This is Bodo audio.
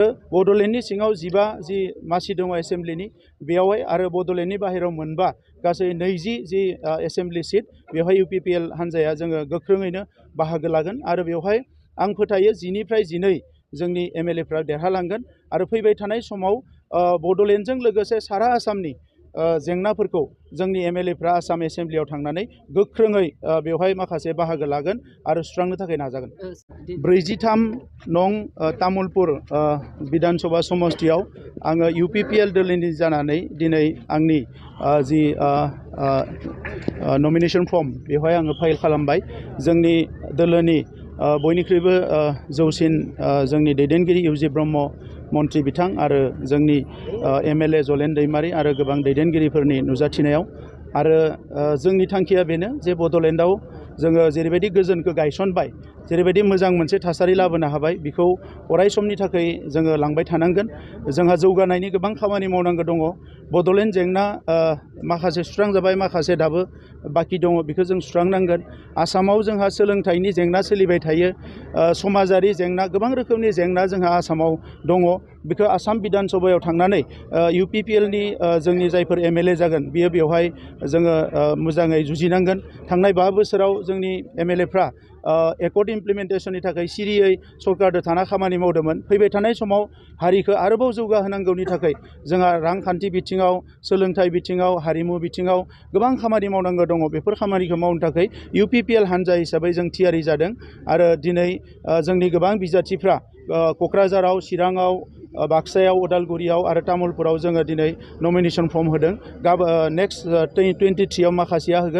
बड'लेण्डनि सिङाव 15 जि मासि दङ एसेम्ब्लिनि बेयावहाय आरो बड'लेण्डनि बाहेरायाव मोनबा गासै 20 जि एसेम्ब्लि सिट बेवहाय UPPL हान्जाया जोङो गोख्रोङैनो बाहागो लागोन आरो बेवहाय आं फोथायो 10 निफ्राय 12 जोंनि MLAफ्रा देरहालांगोन आरो फैबाय थानाय समाव बड'लेण्डजों लोगोसे सारा आसामनि जेंनाफोरखौ जोंनि MLAफ्रा आसाम एसेम्ब्लियाव थांनानै गोख्रोङै बेवहाय माखासे बाहागो लागोन आरो सुस्रांनो थाखाय नाजागोन। 43 नं तामुलपुर विधान सभा समष्टियाव आङो UPPL दोलोनि जानानै दिनै आंनि जि नमिनेशन फर्म बेवहाय आङो फाइल खालामबाय। जोंनि दोलोनि बयनिख्रुइबो जौसिन जोंनि दैदेनगिरि UG ब्रह्म मन्त्रि बिथां आरो जोंनि MLA जलेन दैमारि आरो गोबां दैदेनगिरिफोरनि नुजाथिनायाव आरो जोंनि थांखिया बेनो जे बड'लेण्डआव जोङो जेरैबायदि गोजोनखौ गायसनबाय जेरैबायदि मोजां मोनसे थासारि लाबोनो हाबाय बेखौ अराय समनि थाखाय जोङो लांबाय थानांगोन। जोंहा जौगानायनि गोबां खामानि मावनांगौ दङ। बड'लेण्ड जेंना माखासे सुस्रांजाबाय माखासे दाबो बाखि दङ बेखौ जों सुस्रांनांगोन। आसामाव जोंहा सोलोंथाइनि जेंना सोलिबाय थायो, समाजारि जेंना गोबां रोखोमनि जेंना जोंहा आसामाव दङ। बेखौ आसाम बिधान सभायाव थांनानै UPPLनि जोंनि जायफोर MLA जागोन बियो बेवहाय जोङो मोजाङै जुजिनांगोन। थांनाय 5 बोसोराव जोंनि MLAफ्रा एकर्ड इमप्लिमेन्टेसननि थाखाय सिरियै सरकारजों थाना खामानि मावदोंमोन। फैबाय थानाय समाव हारिखौ आरोबाव जौगाहोनांगौनि थाखाय जोंहा रांखान्थि बिथिङाव, सोलोंथाइ बिथिङाव, हारिमु बिथिङाव गोबां खामानि मावनांगौ दङ। बेफोर खामानिखौ मावनो थाखाय UPPL हान्जा हिसाबै जों थियारि जादों आरो दिनै जोंनि गोबां बिजाथिफ्रा क'क्राझाराव, चिराङाव, बाक्सायाव, उदालगुरियाव आरो तामुलपुराव जोङो दिनै नमिनेशन फर्म होदों। नेक्स्ट 23आव माखासेया होगोन।